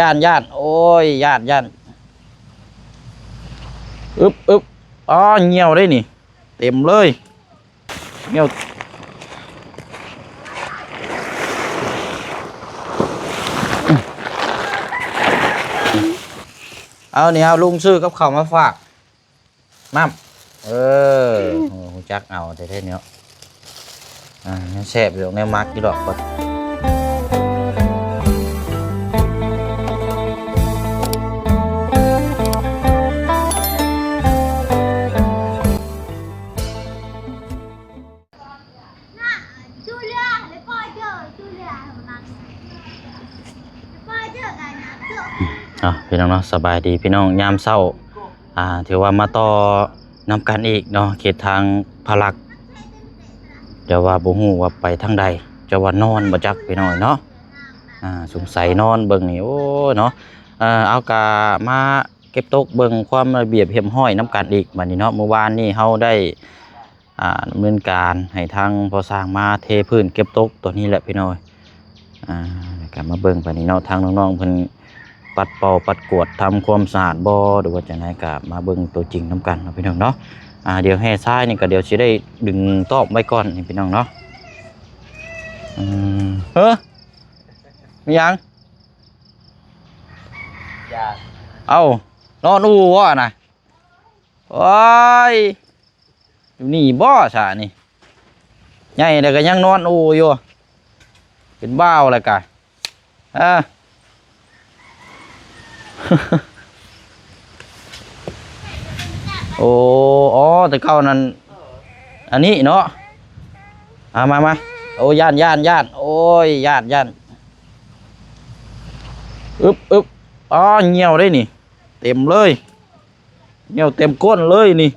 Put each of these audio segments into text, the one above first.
ຢ້ານ ຢ້ານ ໂອ້ຍ ຢ້ານ ຢ້ານ ອຶບ ອຶບ ອໍ ຍ່ຽວເດ້ນີ້ ເຕັມເລີຍ ຍ່ຽວ. ເອົານີ້ ເອົາ ລຸງຊື້ກັບເຂົ້າມາຝາກ. ນ້ຳ ເອີ ຮູ້ຈັກເອົາແທ້ໆເນາະ ອ່າ ແນວແຊບຢູ່ດອກ ແນວມັກຢູ່ດອກ. ເອົາ ພີ່ນ້ອງເນາະ ສະບາຍດີພີ່ນ້ອງ ຍາມເຊົ້າ ອ່າ ຖືວ່າມາຕໍ່ນຳກັນອີກເນາະ ເຂດທາງພະລັກ ແຕ່ວ່າບໍ່ຮູ້ວ່າໄປທາງໃດ ຈະວ່ານອນບໍ່ຈັກພີ່ນ້ອງເນາະ ອ່າ ສົງໄສນອນເບິ່ງນີ້ ໂອ້ເນາະ ເອີ ເອົາກະມາເກັບຕົກເບິ່ງຄວາມລະບຽບຮຽບຮ້ອຍນຳກັນອີກບັດນີ້ເນາະ ມື້ວານນີ້ເຮົາໄດ້ ອ່າ ດຳເນີນການໃຫ້ທາງພໍ່ຊ່າງມາເທພື້ນເກັບຕົກຕົວນີ້ແຫຼະພີ່ນ້ອງ ອ່າ ແລ້ວກໍມາເບິ່ງບາດນີ້ເນາະ ທາງນ້ອງໆເພິ່ນປັດເປົ່າປັດກວາດທຳຄວາມສະອາດບໍ່ ຫຼືວ່າຈັ່ງໃດ ກໍມາເບິ່ງຕົວຈິງນຳກັນເນາະພີ່ນ້ອງເນາະ ອ່າ ດຽວແຮ່ຊາຍນີ້ກໍດຽວຊິໄດ້ດຶງຕ້ອມໄວ້ກ່ອນນີ້ພີ່ນ້ອງເນາະ ອືມ ເອີ ມີຫຍັງ? ເອົ້າ ນອນອູ່ບໍ່ນະ? ໂອ້ຍ ຢູ່ນີ້ບໍ່ຊະນີ້ ໃຫຍ່ແລ້ວກໍຍັງນອນອູ່ຢູ່ ເປັນບ່າວແລ້ວກະ ເອີ ໂອ້ ອໍ ແຕ່ເກົ່ານັ້ນ ອັນນີ້ເນາະ ເອົາ ມາ ມາ ໂອ້ ຢ້ານ ຢ້ານ ຢ້ານ ໂອ້ຍ ຢ້ານ ຢ້ານ ອຶບ ອຶບ ອໍ ຍ່ຽວເດ້ນີ້ ເຕັມເລີຍ ຍ່ຽວເຕັມກົ້ນເລີຍນີ້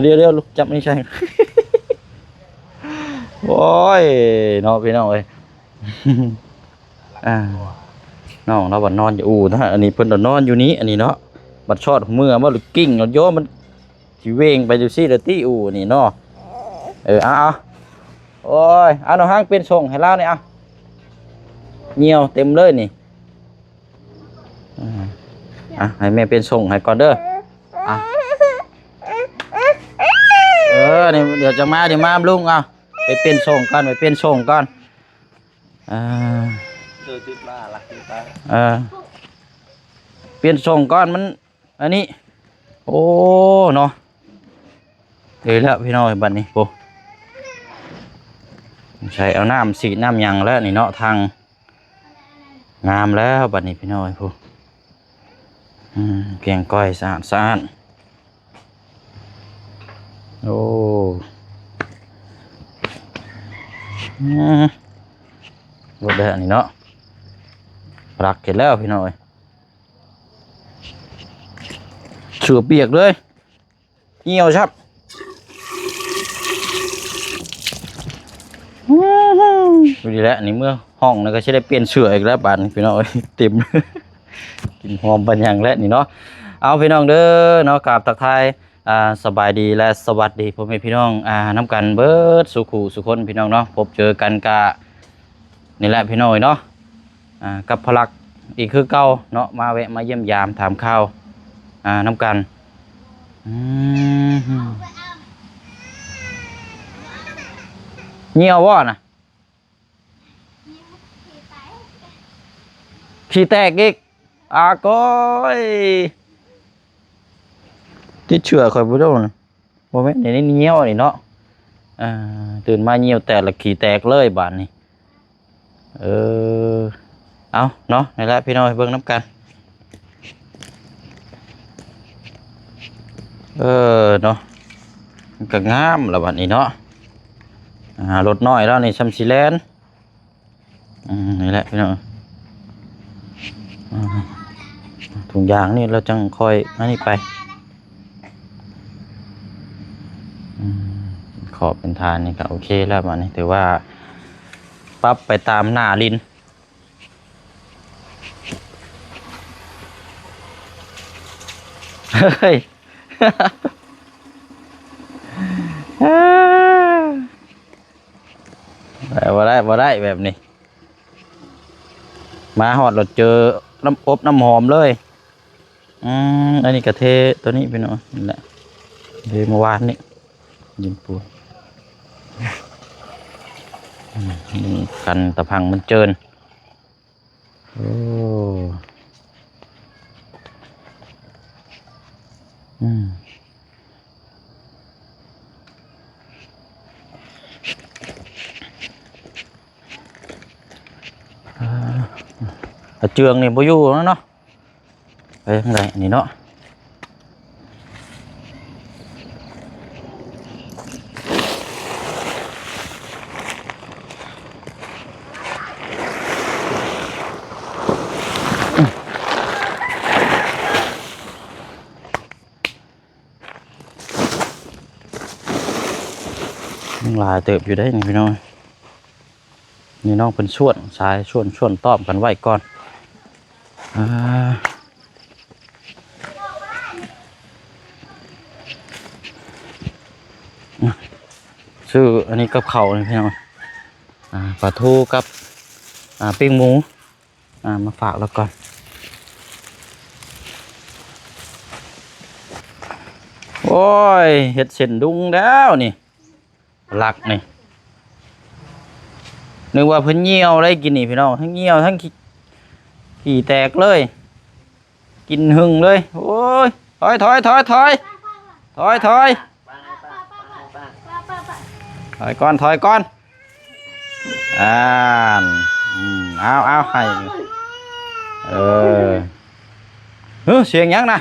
ດຽວໆ ລູກຈັບນີ້ໃສ່ ໂອ້ຍ ເນາະ ພີ່ນ້ອງເອີຍ ອ່າ ນ້ອງລາວບັດນອນຢູ່ອູ່ນະ ອັນນີ້ເພິ່ນນອນຢູ່ນີ້ ອັນນີ້ເນາະ ບັດຊອດເມືອບໍ່ ຫຼືກິ້ງເນາະ ໂຍ ມັນຊິເວງໄປຢູ່ຊີ້ລະຕິ ອູ່ນີ້ເນາະ ເອີ ເອົາ ເອົາ ໂອ້ຍ ເອົາ ນ້ອງຮັງປ່ຽນສົ່ງໃຫ້ລາວນີ້ ເອົາ ຍ່ຽວເຕັມເລີຍນີ້. ອ່າ ອ່ະ ໃຫ້ແມ່ປ່ຽນສົ່ງໃຫ້ກ່ອນເດີ ອ່ະ ເອີ ນີ້ ດຽວຈະມາ ດຽວມາ ລຸງ ເອົາ ໄປປ່ຽນສົ່ງກ່ອນ ໄປປ່ຽນສົ່ງກ່ອນ ອ່າ ເອີ ປ່ຽນສົ່ງກ່ອນ ມັນ ອັນນີ້ ໂອ້ ເນາະ ເອີ ແລ້ວພີ່ນ້ອງເອີຍ ບັດນີ້ ໂອ້ ໃສ່ເອົານ້ຳສີດນ້ຳຫຍັງແລ້ວນີ້ເນາະ ທາງງາມແລ້ວບັດນີ້ພີ່ນ້ອງເອີຍ ຜູ້ ອືມ ແກງກ້ອຍສະອາດໆ ໂອ້ ອືມ ເບິດແລ້ວນີ້ເນາະ ລັກເຮັດແລ້ວພີ່ນ້ອງເອີຍ ເສືອປຽກເລີຍ. ຫ່ຽວຊັບ ຢູ່ນີ້ແຫຼະ ນີ້ເມືອຫ້ອງນີ້ກໍຊິໄດ້ປ່ຽນເສື້ອອີກແລ້ວບາດນີ້ພີ່ນ້ອງເອີຍ ເຕັມ ກິ່ນຫອມປານຫຍັງແຫຼະນີ້ເນາະ ເອົາພີ່ນ້ອງເດີເນາະ ກາບທັກທາຍ ອ່າ ສະບາຍດີ ແລະ ສະຫວັດດີພໍ່ແມ່ພີ່ນ້ອງ ອ່າ ນຳກັນເບິດສູ່ຄູ່ສູ່ຄົນພີ່ນ້ອງເນາະ ພົບເຈີກັນກະ ນີ້ແຫຼະພີ່ນ້ອງເອີຍເນາະ ອ່າ ກັບພະລັກອີກຄືເກົ່າເນາະ ມາແວະມາຢ້ຽມຢາມຖາມຂ່າວ ອ່າ ນຳກັນ ອືມ ຍ່ຽວບໍ່ນະ? ຂີ້ແຕກອີກ ອາ ກ້ອຍ ຕິດເຊື້ອຂ້ອຍບໍ່ໄດ້ນະ. ບໍ່ແມ່ນ ນີ້ ນີ້ຍ່ຽວນີ້ເນາະ ອ່າ ຕື່ນມາຍ່ຽວແຕກລະຂີ້ແຕກເລີຍບາດນີ້ ເອີ ເອົາເນາະ ນີ້ແຫຼະພີ່ນ້ອງ ເບິ່ງນຳກັນ ເອີ ເນາະ ມັນກໍງາມລະບາດນີ້ເນາະ ອ່າ ລົດນ້ອຍລາວນີ້ຊ່ຳຊິແລ່ນ. ອືມ ນີ້ແຫຼະພີ່ນ້ອງ ອືມ ທຸງຢາງນີ້ລາວຈັ່ງຄ່ອຍອັນນີ້ໄປ ອືມ ຂອບເປັນຖານນີ້ກໍໂອເຄແລ້ວ ບາດນີ້ຖືວ່າປັບໄປຕາມໜ້າດິນ ເຮີ້ຍ. ບໍ່ໄດ້ ບໍ່ໄດ້ແບບນີ້ ມາຮອດແລ້ວເຈີນ້ຳອົບນ້ຳຫອມເລີຍ. ອືມ ອັນນີ້ກະເທໂຕນີ້ພີ່ນ້ອງ ນີ້ແຫຼະ ເທມື້ວານນີ້ ດິນປູນ ອືມ ກັນຕະພັງມັນເຈີນ. ໂອ້ ອືມ ອ່າ ອາເຈືອງນີ້ບໍ່ຢູ່ແລ້ວເນາະ. ໄປທາງໃດນີ້ເນາະ? ຍັງຫຼາຍເຕີບຢູ່ເດ້ນີ້ພີ່ນ້ອງ. ນີ້ນ້ອງເພິ່ນຊວນ ສາຍຊວນ ຊວນຕ້ອມກັນໄວ້ກ່ອນ. ອ່າ ຊື້ອັນນີ້ກັບເຂົ້ານີ້ພີ່ນ້ອງ ອ່າ ປາທູກັບ ອ່າ ປີ້ງໝູ ອ່າ ມາຝາກລາວກ່ອນ. ໂອ້ຍ ເຮັດເສັ້ນດຸງແລ້ວນີ້. ລັກນີ້ ນຶກວ່າເພິ່ນຍ່ຽວໄດ້ກິນນີ້ພີ່ນ້ອງ ທັງຍ່ຽວທັງຂີ້ ຂີ້ແຕກເລີຍ ກິນຫຶງເລີຍ. ໂອ້ຍ ຖອຍ ຖອຍ ຖອຍ ຖອຍ ຖອຍ ຖອຍ ຖອຍກ່ອນ ຖອຍກ່ອນ. ອ່ານ ອືມ ເອົາ ເອົາ ໃຫ້ ເອີ ຫື ສຽງຫຍັງນະ?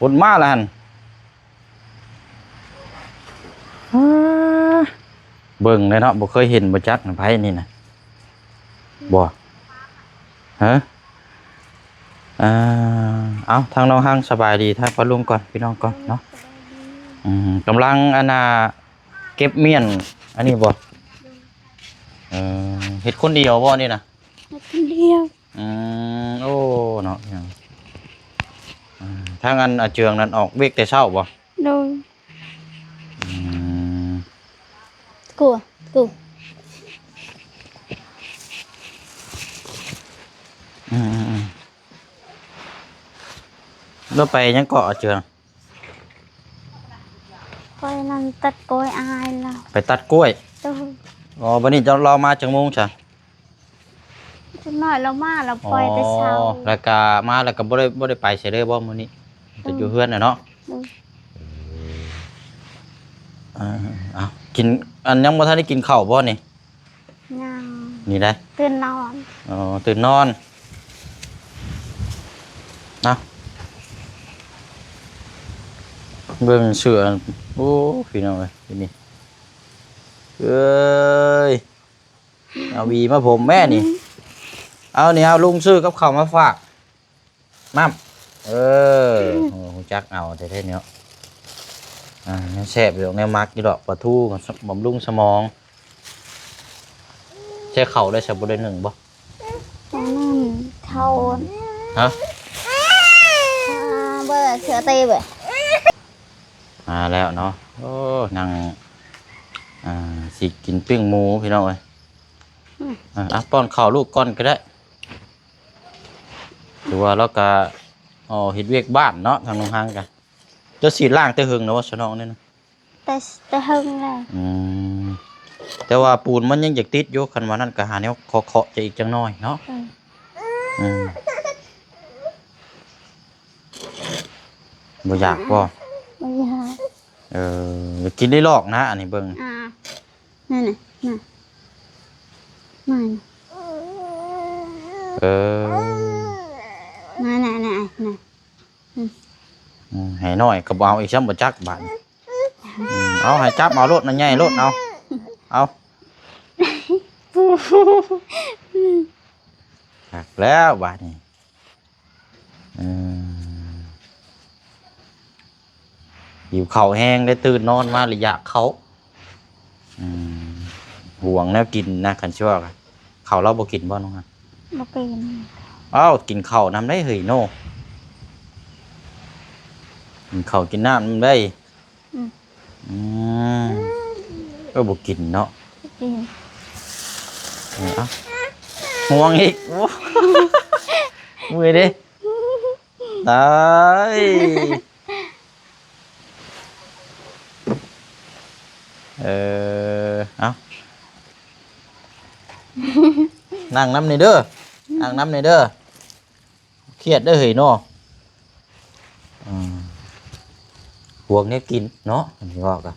ຄົນມາລະຫັ້ນ. ເບິ່ງແລ້ວເນາະ ບໍ່ເຄີຍເຫັນບໍ່ຈັກນະ ໃຜນີ້ນະ ບໍ່ ຮະ? ເອີ ເອົາ ທາງນ້ອງຮັງສະບາຍດີ ທາງປ້າລຸງກ່ອນ ພີ່ນ້ອງກ່ອນເນາະ. ອືມ ກຳລັງອັນນ່າ ເກັບມ້ຽນອັນນີ້ບໍ່? ເອີ ເຮັດຄົນດຽວບໍ່ນີ້ນະ? ເຮັດຄົນດຽວ. ອືມ ໂອ້ ເນາະ ອ່າ ທາງອັນອາເຈືອງນັ້ນອອກວຽກແຕ່ເຊົ້າບໍ່? ໂດຍ. ອືມ ກູ ກູ ອືມໆໆ ແລ້ວໄປຫຍັງເກາະອາເຈືອງ? ຂ້ອຍນັ້ນຕັດກ້ວຍອ້າຍລາວ. ໄປຕັດກ້ວຍ? ໂດຍ. ອໍ ບັດນີ້ເຈົ້າ ລາວມາຈັກໂມງຊະ? ຈັກໜ້ອຍລາວມາ ລາວໄປແຕ່ເຊົ້າ. ອໍ ແລ້ວກະມາແລ້ວກະບໍ່ໄດ້ ບໍ່ໄດ້ໄປໃສເລີຍບໍ່ມື້ນີ້? ແຕ່ຢູ່ເຮືອນນະເນາະ? ໂດຍ. ເອີ ເອົາ ກິນ ອັນ ຍັງບໍ່ທັນໄດ້ກິນເຂົ້າບໍ່ນີ້? ຍັງ. ນີ້ໄດ໋ ຕື່ນນອນ. ອໍ ຕື່ນນອນ. ເອົາ ເບິ່ງເສື້ອ ໂອ້ ພີ່ນ້ອງເອີຍ ນີ້ ເອີຍ ເອົາຫວີມາຜົມແມ່ນີ້. ເອົານີ້ ເອົາ ລຸງຊື້ກັບເຂົ້າມາຝາກ. ນ້ຳ ເອີ ຮູ້ຈັກເອົາແທ້ໆເນາະ. ອ່າ ແນວແຊບຢູ່ດອກ ແນວມັກຢູ່ດອກ ປາທູ ບຳລຸງສະໝອງ. ໃສ່ເຂົ້າໄດ້ຊະ ບໍ່ໄດ້ໜຶ້ງບໍ່? ອັນນັ້ນເຂົ້າ ຮະ? ອ່າ ເບີ ເສືອເຕເບີ ມາແລ້ວເນາະ. ໂອ້ ນັ່ງ ອ່າ ຊິກິນປີ້ງໝູ ພີ່ນ້ອງເອີຍ. ອືມ ອ່າ ປ້ອນເຂົ້າລູກກ່ອນກໍໄດ້. ຖືວ່າລາວກະ ອໍ ເຮັດວຽກບ້ານເນາະ ທາງນ້ອງຮັງກະ. ເຈົ້າສີດລ້າງແຕ່ເຫິງແລ້ວບໍ່ ສະໜອງນີ້ນະ? ແຕ່ ແຕ່ເຫິງແລ້ວ. ອືມ ແຕ່ວ່າປູນມັນຍັງຢາກຕິດຢູ່ ຄັນວ່ານັ້ນກະຫາແນວເຄາະໆ ຈະອີກຈັກໜ້ອຍເນາະ. ເອີ ອືມ ບໍ່ຢາກບໍ່? ບໍ່ຢາກ. ເອີ ຢາກກິນໄດ້ລອກນະ ອັນນີ້ເບິ່ງ. ອ່າ ນັ້ນນະ ມາ ມາ ເອີ ມາ ນະ ນະ ນະ. ອືມ ອືມ ໃຫ້ນ້ອຍກໍບໍ່ເອົາອີກຊ້ຳ ບໍ່ຈັກບາດນີ້. ອືມ ເອົາ ໃຫ້ຈັບເອົາໂລດ ມັນໃຫຍ່ໂລດ ເອົາ ເອົາ ຄັກແລ້ວບາດນີ້. ເອີ ຫິວເຂົ້າແຮງເດ້ ຕື່ນນອນມາລະຢາກເຂົ້າ. ອືມ ຫວງແນວກິນນະ ຄັນຊິວ່າເຂົ້າລາວບໍ່ກິນບໍ່ນ້ອງ? ບໍ່ກິນ. ອ້າວ ກິນເຂົ້ານຳໄດ້ເຮີ້ຍໂນ ກິນເຂົ້າກິນນ້ຳນຳໄດ້. ອືມ ອືມ ເອີ ບໍ່ກິນເນາະ ບໍ່ກິນ. ເອີ ເອົາ ຫ່ວງອີກ ໂອ້ ເມື່ອຍເດ້ ຕາຍ ເອີ ເອົາ ນັ່ງນຳນີ້ເດີ ນັ່ງນຳນີ້ເດີ. ຄຽດເດີເຮີ້ຍເນາະ ອືມ ຫ່ວງແນວກິນເນາະ ອັນນີ້ເວົ້າກະ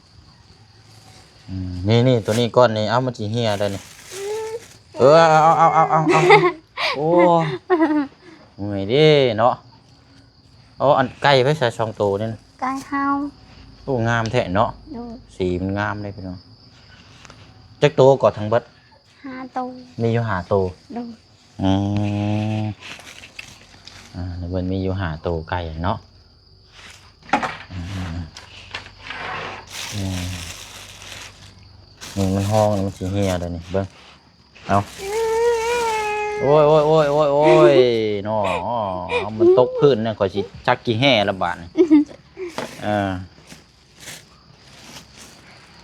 ອືມ ນີ້ໆ ໂຕນີ້ກ່ອນນີ້ ເອົາ ມັນຊິເຫ່ຍໄດ໋ນີ້ ເອີ ເອົາໆໆໆ ໂອ້ ເມື່ອຍເດ້ເນາະ ເອົາ ອັນໄກ່ໄປໃສສອງໂຕນີ້ນະ ໄກ່ເຮົາ ໂອ້ ງາມແທ້ເນາະ ໂດຍ ສີມັນງາມເດ້ພີ່ນ້ອງ ຈັກໂຕກໍທັງເບິດ ຫ້າໂຕ ມີຢູ່ຫ້າໂຕ ໂດຍ ອືມ ອ່າ ເພິ່ນມີຢູ່ຫ້າໂຕໄກ່ເນາະ ອືມ ອືມ ນີ້ມັນຮ້ອງ ມັນຊິເຫ່ຍແລ້ວນີ້ ເບິ່ງ ເອົາ ໂອ້ຍ ໂອ້ຍ ໂອ້ຍ ໂອ້ຍ ໂອ້ຍ ເນາະ ມັນຕົກພື້ນນະ ຂ້ອຍຊິຈັກຂີ້ແຮ່ລະບາດນີ້ ເອີ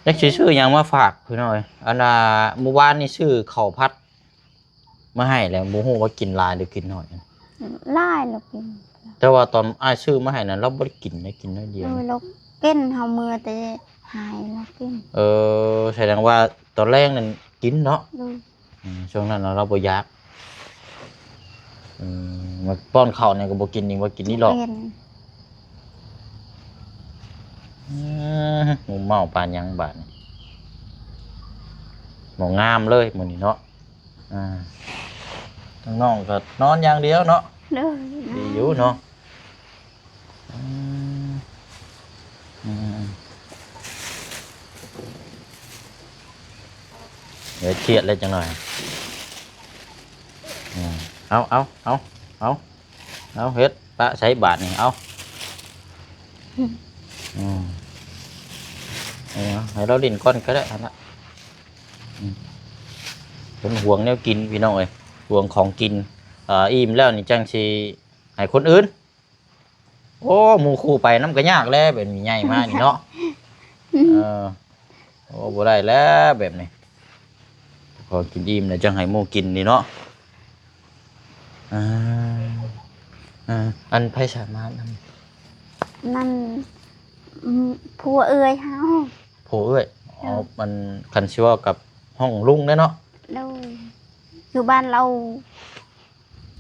ຈັກຊິຊື້ຫຍັງມາຝາກພີ່ນ້ອງເອີຍ ອັນນ່າ ມື້ວານນີ້ຊື້ເຂົ້າຜັດ ມາໃຫ້ແລ້ວ ບໍ່ຮູ້ວ່າກິນຫຼາຍຫຼືກິນໜ້ອຍ ຫຼາຍແລ້ວກິນ ແຕ່ວ່າຕອນອ້າຍຊື້ມາໃຫ້ນັ້ນ ລາວບໍ່ໄດ້ກິນເດ້ ກິນໜ້ອຍດຽວ ໂດຍ ລາວກິນ ເຮົາເມືອແຕ່ໃຫ້ລາວກິນ ເອີ ສະແດງວ່າຕອນແລງນັ້ນກິນເນາະ ໂດຍ ອືມ ຊ່ວງນັ້ນລາວບໍ່ຢາກ ອືມ ມາປ້ອນເຂົ້ານີ້ກໍບໍ່ກິນອີກ ວ່າກິນນີ້ຫຼອກ ບໍ່ກິນ ອືມ ໝູເມົາປານຫຍັງບາດນີ້ ບໍ່ງາມເລີຍມື້ນີ້ເນາະ ອ່າ ທາງນ້ອງກໍນອນຢ່າງດຽວເນາະ ໂດຍ ດີຢູ່ເນາະ ອືມ ອືມ ເຮັດຄຽດແລ້ວຈັກໜ້ອຍ ອືມ ເອົາ ເອົາ ເອົາ ເອົາ ເອົາ ເຮັດປະໃສ່ບາດນີ້ ເອົາ ອືມ ເອົາ ໃຫ້ລາວຫຼິ້ນກ່ອນກໍໄດ້ຫັ້ນລະ ອືມ ເພິ່ນຫ່ວງແນວກິນພີ່ນ້ອງເອີຍ ຫ່ວງຂອງກິນ ເອີ ອີ່ມແລ້ວນີ້ຈັ່ງຊິໃຫ້ຄົນອື່ນ ໂອ້ ໝູ່ຄູ່ໄປນຳກໍຍາກແຫຼະ ແບບນີ້ໃຫຍ່ມານີ້ເນາະ ເອີ ໂອ້ ບໍ່ໄດ້ແລ້ວແບບນີ້ ພໍກິນອີ່ມແລ້ວຈັ່ງໃຫ້ໝູ່ກິນນີ້ເນາະ ອ່າ ອ່າ ອັນໃຜສາມາດນຳ ນັ້ນ ອືມ ຜົວເອື້ອຍເຮົາ ຜົວເອື້ອຍ ອໍ ໂດຍ ມັນ ຄັນຊິເວົ້າກັບຫ້ອງລຸງເດ້ເນາະ ໂດຍ ຢູ່ບ້ານລາອູ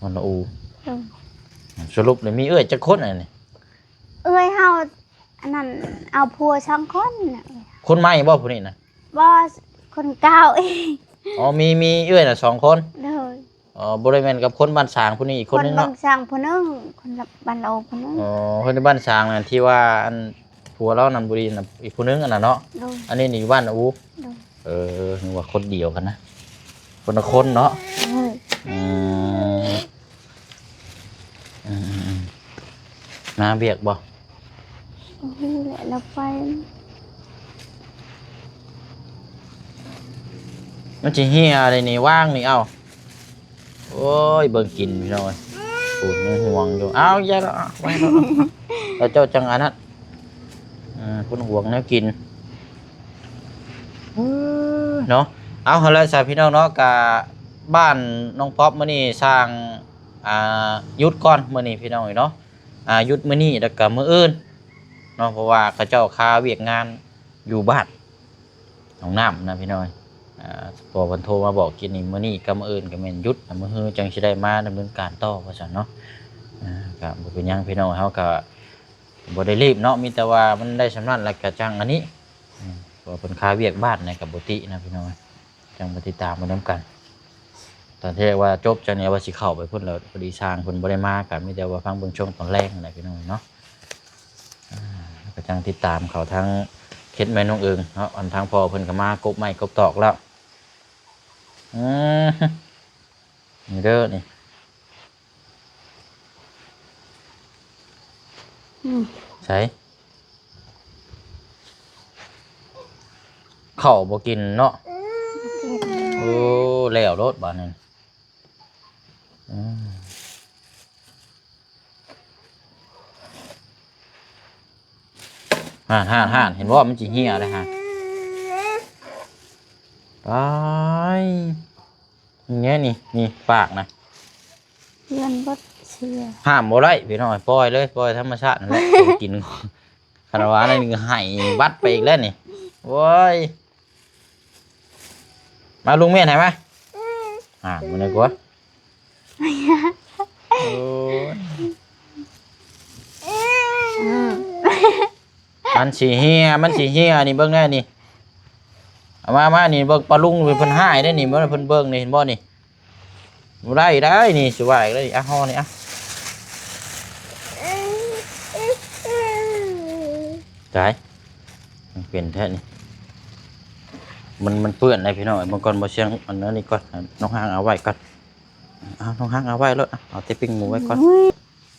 ບ້ານລາອູ ໂດຍ ສະຫຼຸບນີ້ມີເອື້ອຍຈັກຄົນອັນນີ້ ເອື້ອຍເຮົາ ອັນນັ້ນ ເອົາຜົວສອງຄົນນະ ຄົນໃໝ່ບໍ່ຜູ້ນີ້ນະ ບໍ່ ຄົນເກົ່າອີກ ອໍ ມີ ມີເອື້ອຍນະສອງຄົນ ໂດຍ ອໍ ບໍ່ໄດ້ແມ່ນກັບຄົນບ້ານສາງຜູ້ນີ້ອີກຄົນໜຶ່ງເນາະ ຄົນບ້ານສາງຜູ້ໜຶ່ງ ຄົນບ້ານລາອູຜູ້ໜຶ່ງ ອໍ ຄົນບ້ານສາງນັ້ນທີ່ວ່າ ອັນ ຜົວລາວນຳບໍ່ດີນະ ອີກຜູ້ໜຶ່ງອັນນັ້ນເນາະ ໂດຍ ອັນນີ້ນີ້ຢູ່ບ້ານລາອູ ໂດຍ ເອີ ນຶກວ່າຄົນດຽວກັນນະ ຄົນລະຄົນເນາະ ໂດຍ ອືມ ອືມໆ ມາວຽກບໍ່? ບໍ່ຮູ້ແຫຼະ ລາວໄປ ມັນຊິເຫ່ຍໄດ໋ນີ້ ວາງນີ້ ເອົາ ໂອ້ຍ ເບິ່ງກິນພີ່ນ້ອງເອີຍ ປູນຍັງຫ່ວງຢູ່ ເອົາ ຢ່າລະ ເອົາ ໄວ້ລະ ແລ້ວເຈົ້າຈັ່ງອັນນັ້ນ ເອີ ຄົນຫ່ວງແນວກິນ ເອີ ເນາະ ເອົາ ຫັ້ນແຫຼະຊະພີ່ນ້ອງເນາະ ກະບ້ານນ້ອງປັອບມື້ນີ້ຊ່າງ ອ່າ ຢຸດກ່ອນມື້ນີ້ພີ່ນ້ອງເອີຍເນາະ ອ່າ ຢຸດມື້ນີ້ແລ້ວກະມື້ອື່ນເນາະ ເພາະວ່າເຂົາເຈົ້າຄາວຽກງານຢູ່ບ້ານໜອງນ້ຳນະພີ່ນ້ອງເອີຍ ອ່າ ພໍ່ເພິ່ນໂທມາບອກກິນນີ້ ມື້ນີ້ກັບມື້ອື່ນກະແມ່ນຢຸດນະ ມື້ຮືຈັ່ງຊິໄດ້ມາດຳເນີນການຕໍ່ວ່າຊັ້ນເນາະ ອ່າ ກະບໍ່ເປັນຫຍັງພີ່ນ້ອງ ເຮົາກະບໍ່ໄດ້ລີບເນາະ ມີແຕ່ວ່າມັນໄດ້ສ່ຳນັ້ນແລ້ວກະຈັ່ງອັນນີ້ ອືມ ເພາະວ່າເພິ່ນຄາວຽກບ້ານນະ ກະບໍ່ຕິນະພີ່ນ້ອງເອີຍ ຈັ່ງມາຕິດຕາມໄປນຳກັນ ຕອນທີ່ວ່າຈົບຈາກນີ້ວ່າຊິເຂົ້າໄປພຸ້ນແລ້ວ ພໍດີຊ່າງເພິ່ນບໍ່ໄດ້ມາ ກະມີແຕ່ວ່າຟັງເບິ່ງຊ່ວງຕອນແລງຫັ້ນແຫຼະພີ່ນ້ອງເນາະ ອ່າ ກະຈັ່ງຕິດຕາມເຂົ້າທາງເຂດແມ່ນ້ອງເອີງເນາະ ອັນທາງພໍ່ເພິ່ນກະມາກົບໄມ້ກົບຕອກແລ້ວ ອືມ ນີ້ເດີນີ້ ອືມ ໃສ ເຂົ້າບໍ່ກິນເນາະ ບໍ່ກິນ ໂອ້ ແລ້ວໂລດບາດນີ້ ອືມ ຫັ້ນໆໆ ເຫັນບໍ່ ມັນຊິເຫ່ຍເດ້ຫັ້ນ ຕາຍ. ນີ້ ນີ້ ນີ້ປາກນະ ເພື່ອນເບິດເຊື່ອ ຫ້າມບໍ່ໄດ້ພີ່ນ້ອງ ປ່ອຍເລີຍ ປ່ອຍທຳມະຊາດນັ້ນແຫຼະ ໃຫ້ກິນ ຄັນວ່ານັ້ນໃຫ້ບັດໄປອີກແລ້ວນີ້ ໂອ້ຍ ມາລຸງເມນໃຫ້ມາ ອ່າ ມື້ນີ້ກວ່າ ໂອ້ຍ ອືມ ມັນຊິເຫ່ຍ ມັນຊິເຫ່ຍ ນີ້ເບິ່ງແດ່ນີ້ ເອົາມາ ມານີ້ ເບິ່ງປ້າລຸງເພິ່ນຮ້າຍເດ້ນີ້ ເບິ່ງເພິ່ນເບິ່ງນີ້ ເຫັນບໍ່ນີ້ ບໍ່ໄດ້ໄດ໋ນີ້ ຊິວ່າອີກແລ້ວນີ້ ອ່ະ ຫໍ່ນີ້ ອ່ະ ຕາຍ ມັນເປັນແທ້ນີ້ ມັນ ມັນເປື້ອນໄດ໋ພີ່ນ້ອງ ເບິ່ງກ່ອນ ບໍ່ຊຽງ ອັນນັ້ນນີ້ກ່ອນ ນ້ອງຮ້າງເອົາໄວ້ກ່ອນ ເອົາ ນ້ອງຮ້າງເອົາໄວ້ໂລດ ເອົາແຕ່ປີ້ງໝູໄວ້ກ່ອນ ໂອ້ຍ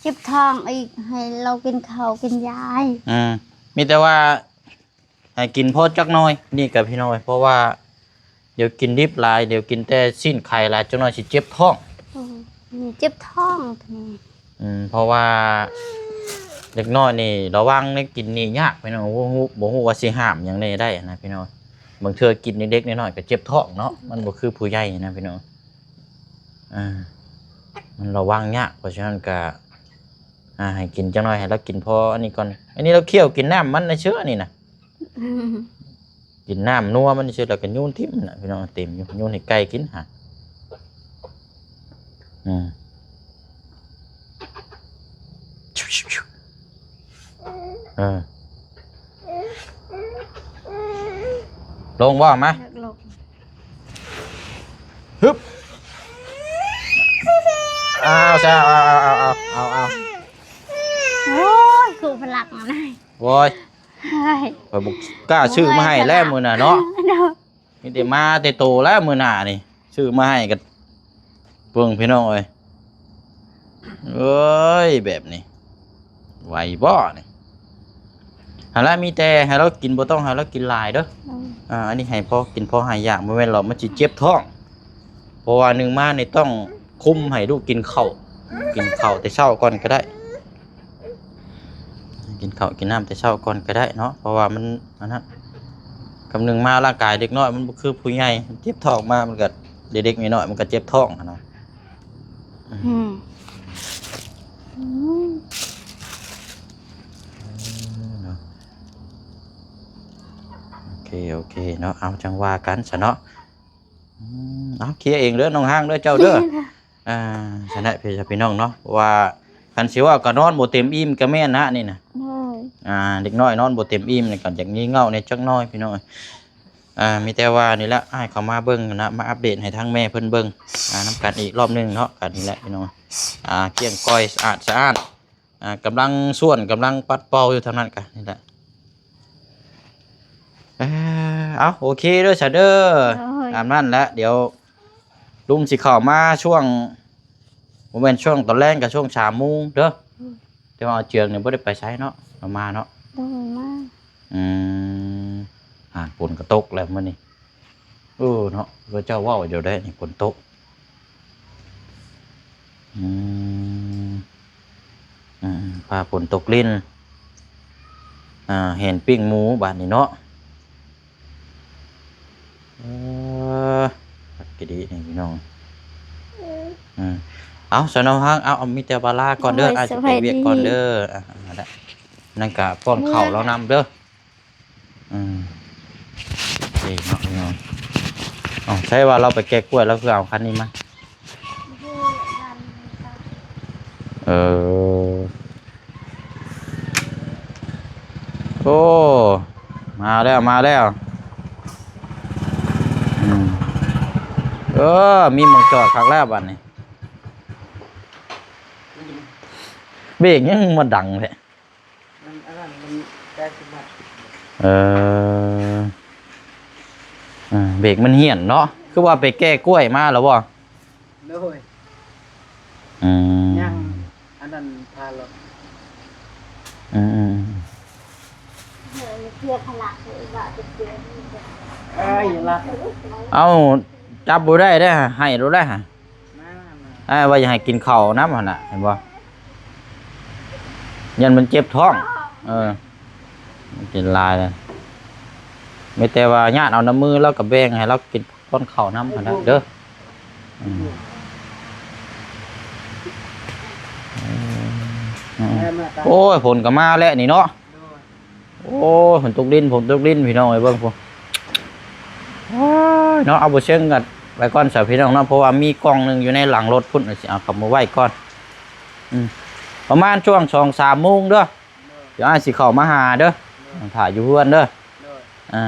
ເຈັບທ້ອງອີກ ໃຫ້ລາວກິນເຂົ້າກິນຢາ ອືມ ມີແຕ່ວ່າໃຫ້ກິນພໍຈັກໜ້ອຍ ນີ້ກໍພີ່ນ້ອງ ເພາະວ່າດຽວກິນດິບຫຼາຍ ດຽວກິນແຕ່ຊີ້ນໄກ່ຫຼາຍ ຈັກໜ້ອຍຊິເຈັບທ້ອງ ໂອ້ ນີ້ເຈັບທ້ອງນີ້ ອືມ ເພາະວ່າເດັກນ້ອຍນີ້ລະວັງແນວກິນນີ້ຍາກ ພີ່ນ້ອງ ບໍ່ຮູ້ ບໍ່ຮູ້ວ່າຊິຫ້າມຫຍັງແດ່ໄດ້ນະພີ່ນ້ອງ ບາງເທື່ອກິນໃຫ້ເດັກນ້ອຍໆກໍເຈັບທ້ອງເນາະ ມັນບໍ່ຄືຜູ້ໃຫຍ່ນະພີ່ນ້ອງ ອ່າ ມັນລະວັງຍາກ ເພາະສະນັ້ນກະ ອ່າ ໃຫ້ກິນຈັກໜ້ອຍ ໃຫ້ລາວກິນພໍອັນນີ້ກ່ອນ ອັນນີ້ລາວຄ້ຽວກິນນ້ຳມັນເຊື່ອນີ້ນະ ອືມ ກິນນ້ຳນົວມັນເຊື່ອ ແລ້ວກໍໂຍນຖິ້ມນະ ພີ່ນ້ອງ ເຕັມຢູ່ ໂຍນໃຫ້ໄກ່ກິນຫາ ອືມ ເອີ ລົງບໍ່ ມາ ເລິກລົງ ຮຶບ ອ້າວ ຊະ ເອົາ ເອົາ ເອົາ ເອົາ ເອົາ ໂອ້ຍ ຄູພະລັກນະ ໂອ້ຍ ເຮີ້ຍ ຂ້ອຍບໍ່ກ້າຊື້ມາໃຫ້ແລ້ວມື້ໜ້າເນາະ ໂດຍ ມີແຕ່ມາແຕ່ໂຕແລ້ວມື້ໜ້ານີ້ ຊື້ມາໃຫ້ກໍເບິ່ງພີ່ນ້ອງເອີຍ ເອີຍ ແບບນີ້ໄຫວບໍ່ນີ້ ຫັ້ນລະ ມີແຕ່ໃຫ້ລາວກິນ ບໍ່ຕ້ອງໃຫ້ລາວກິນຫຼາຍເດີ ອືມ ອ່າ ອັນນີ້ໃຫ້ພໍກິນພໍຫາຍຢາກ ບໍ່ແມ່ນລະມັນຊິເຈັບທ້ອງ ເພາະວ່າໜຶ່ງມານີ້ຕ້ອງຄຸມໃຫ້ລູກກິນເຂົ້າ ກິນເຂົ້າແຕ່ເຊົ້າກ່ອນກໍໄດ້ ກິນເຂົ້າກິນນ້ຳແຕ່ເຊົ້າກ່ອນກໍໄດ້ເນາະ ເພາະວ່າມັນອັນນັ້ນ ກຳໜຶ່ງມາຮ່າງກາຍເດັກນ້ອຍມັນບໍ່ຄືຜູ້ໃຫຍ່ ເຈັບທ້ອງມາມັນກໍເດັກໆນ້ອຍໆ ມັນກໍເຈັບທ້ອງຫັ້ນນະ ອືມ ອືມ ເນາະ ໂອເຄ ໂອເຄເນາະ ເອົາ ຈັ່ງວ່າກັນຊະເນາະ ອືມ ເອົາ ເຄຍເອງເດີ ນ້ອງຮ້າງເດີ ເຈົ້າເດີ ອ່າ ຊັ້ນແຫຼະ ພີ່ ພີ່ນ້ອງເນາະ ເພາະວ່າຄັນຊິເວົ້າກໍນອນບໍ່ເຕັມອີ່ມກໍແມ່ນນະນີ້ນະ ໂດຍ ອ່າ ເດັກນ້ອຍນອນບໍ່ເຕັມອີ່ມນີ້ກໍຢາກງີເຫງົ້າແດ່ຈັກໜ້ອຍພີ່ນ້ອງ ອ່າ ມີແຕ່ວ່ານີ້ແຫຼະ ອ້າຍເຂົ້າມາເບິ່ງນະ ມາອັບເດດໃຫ້ທາງແມ່ເພິ່ນເບິ່ງ ອ່າ ນຳກັນອີກລອບໜຶ່ງເນາະ ກໍນີ້ແຫຼະພີ່ນ້ອງ ອ່າ ກ້ຽງກ້ອຍ ສະອາດສະອ້ານ ອ່າ ກຳລັງສ້ວນ ກຳລັງປັດເປົ່າຢູ່ທາງນັ້ນກະ ນີ້ແຫຼະ ເອີ ເອົາ ໂອເຄເດີຊະເດີ ໂດຍ ຕາມນັ້ນແຫຼະ ດຽວລຸງຊິເຂົ້າມາຊ່ວງ ບໍ່ແມ່ນຊ່ວງຕອນແລງ ກະຊ່ວງສາມໂມງເດີ ອືມ ແຕ່ວ່າອາເຈືອງນີ້ບໍ່ໄດ້ໄປໃສເນາະ ລາວມາເນາະ ໂດຍ ມາ ອືມ ອ່າ ຝົນກໍຕົກແລ້ວມື້ນີ້ ເອີເນາະ ເຂົາເຈົ້າເວົ້າຢູ່ເດ້ນີ້ ຝົນຕົກ ອືມ ອືມ ຟ້າຝົນຕົກລິນ ອ່າ ແຫ່ນປີ້ງໝູບາດນີ້ເນາະ ເອີ ຄັກອີ່ຫຼີນີ້ພີ່ນ້ອງ ອືມ ເອົາ ສາວນ້ອງຮັກ ເອົາ ເອົາ ມີແຕ່ວ່າລາກ່ອນເດີ ໂດຍ ອ້າຍຊິໄປວຽກກ່ອນເດີ ສະບາຍດີ ອ່າ ນັ້ນກະປ້ອນເຂົ້າລາວນຳເດີ ອືມ ນີ້ເນາະ ເອົາ ໃຊ່ວ່າລາວໄປແກະກ້ວຍ ລາວຄືເອົາຄັນນີ້ມາ ເອີ ໂອ້ ມາແລ້ວ ມາແລ້ວ ອືມ ເອີ ມີໝ່ອງຈອດຄັກແລ້ວບາດນີ້ ເບກຍັງມາດັງແທ້ ມັນອັນນັ້ນ ມັນໃກ້ຊິໝົດ ເອີ ເອີ ເບກມັນຫ້ຽນເນາະ ຄືວ່າໄປແກ່ກ້ວຍມາແລ້ວບໍ່? ໂດຍ ອືມ ຍັງອັນນັ້ນພາລົດ ອືມໆ ເອີ ເພື່ອພາລະ ເອີ ຢ່າລັກ ເອົ້າ ຈັບບໍ່ໄດ້ເດ້ ໃຫ້ໂລດແຫຼະ ມາ ມາ ອ້າຍວ່າຢາກໃຫ້ກິນເຂົ້ານຳຫັ້ນນະ ເຫັນບໍ່? ຢ້ານມັນເຈັບທ້ອງ ເອີ ມັນກິນຫຼາຍແລ້ວ ມີແຕ່ວ່າຍາດເອົານ້ຳມື ລາວກໍແບ່ງໃຫ້ລາວກິນ ປ້ອນເຂົ້ານຳຫັ້ນນະເດີ ອືມ ແມ່ນມາຕາມ ໂອ້ຍ ຝົນກໍມາແລ້ວນີ້ເນາະ. ໂດຍ ໂອ້ຍ ຝົນຕົກດິນ ຝົນຕົກດິນ ພີ່ນ້ອງເອີຍ ເບິ່ງພຸ້ນ. ໂອ້ຍ ເນາະ ເອົາ ບໍ່ເຊີງກັນໄວ້ກ່ອນຊະ ພີ່ນ້ອງເນາະ ເພາະວ່າມີກ່ອງໜຶ່ງຢູ່ໃນຫຼັງລົດພຸ້ນ ຊິເອົາເຂົ້າມາໄວ້ກ່ອນ. ອືມ ປະມານຊ່ວງສອງສາມໂມງເດີ ດຽວອ້າຍຊິເຂົ້າມາຫາເດີ ຖ້າຢູ່ເຮືອນເດີ. ໂດຍ ອ່າ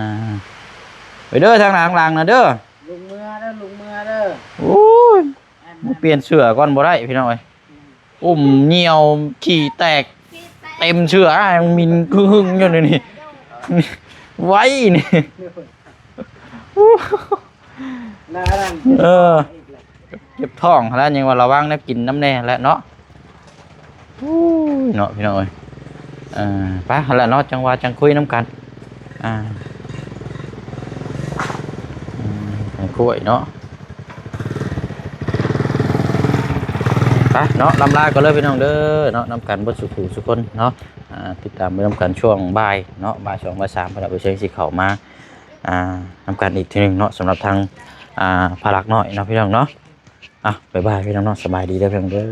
ໄປເດີ ທາງຫຼັງນະເດີ ລຸງເມືອເດີ ລຸງເມືອເດີ. ໂອ້ຍ ບໍ່ປ່ຽນເສື້ອກ່ອນບໍ່ໄດ້ ພີ່ນ້ອງເອີຍ. ອືມ ອຸ້ມຍ່ຽວຂີ້ແຕກເຕັມເສື້ອ ອ້າຍ ມິນກຶ່ງຢູ່ນີ້ ໄວນີ້. ເອີ ເຈັບທ້ອງຫັ້ນແຫຼະ ຍັງວ່າລະວັງແນວກິນນຳແດ່ແຫຼະເນາະ. ໂອ້ຍ ເນາະ ພີ່ນ້ອງເອີຍ ເອີ ໄປຫັ້ນແຫຼະເນາະ ຈັ່ງວ່າຈັ່ງຄຸຍນຳກັນ. ອ່າ ອືມ ຂ້ອຍເນາະ ໄປເນາະ ລຳລາກ່ອນເລີຍ ພີ່ນ້ອງເດີເນາະ ນຳກັນເບິດສູ່ຜູ້ສູ່ຄົນເນາະ. ອ່າ ຕິດຕາມໄປນຳກັນຊ່ວງບ່າຍເນາະ ບ່າຍສອງ ບ່າຍສາມ ເພິ່ນເອົາໄປເຊີງຊິເຂົ້າມາ ອ່າ ນຳກັນອີກເທື່ອໜຶ່ງເນາະ ສຳລັບທາງ ອ່າ ພາລັກນ້ອຍເນາະ ພີ່ນ້ອງເນາະ. ອ່ະ ບາຍບາຍ ພີ່ນ້ອງເນາະ ສະບາຍດີເດີ ພີ່ນ້ອງເດີ.